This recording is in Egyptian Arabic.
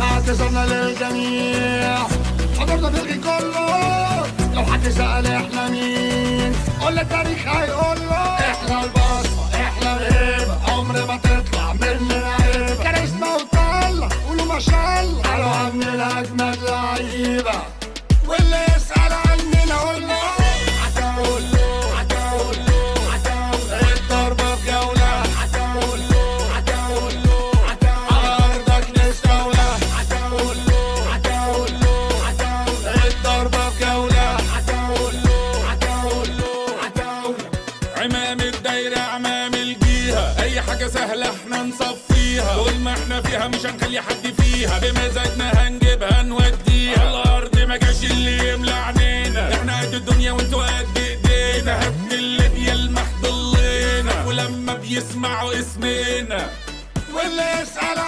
مع اعتذارنا للجميع، حضرنا بيلغي كله. لو حد سأل احنا مين، قول التاريخ هيقول له احنا البصمة، احنا الهيبة، عمر ما تطلع مننا عيبة. كاريزما وطلع، قولوا ما شاء الله، قالوا عننا اجمد لعيبة. واللي يسأل عننا قول له عتاولة عتاولة عتاولة، الضربة بجولة، عتاولة عتاولة عتاولة، على أرضك نستولى، عتاولة عتاولة عتاولة، الضربة بجولة، عتاولة عتاولة عتاولة. عمام الدايرة، عمام الجيهة، أي حاجة سهلة احنا نصفيها. طول ما احنا فيها مش هنخلي حد فيها، بمزاجنا هنجيبها نوديها. الأرض ما جاش اللي يملى عينينا، احنا قد الدنيا وانتوا قد ايدينا. هبن اللي بيلمح ضلينا، ولما بيسمعوا اسمنا واللي يسأل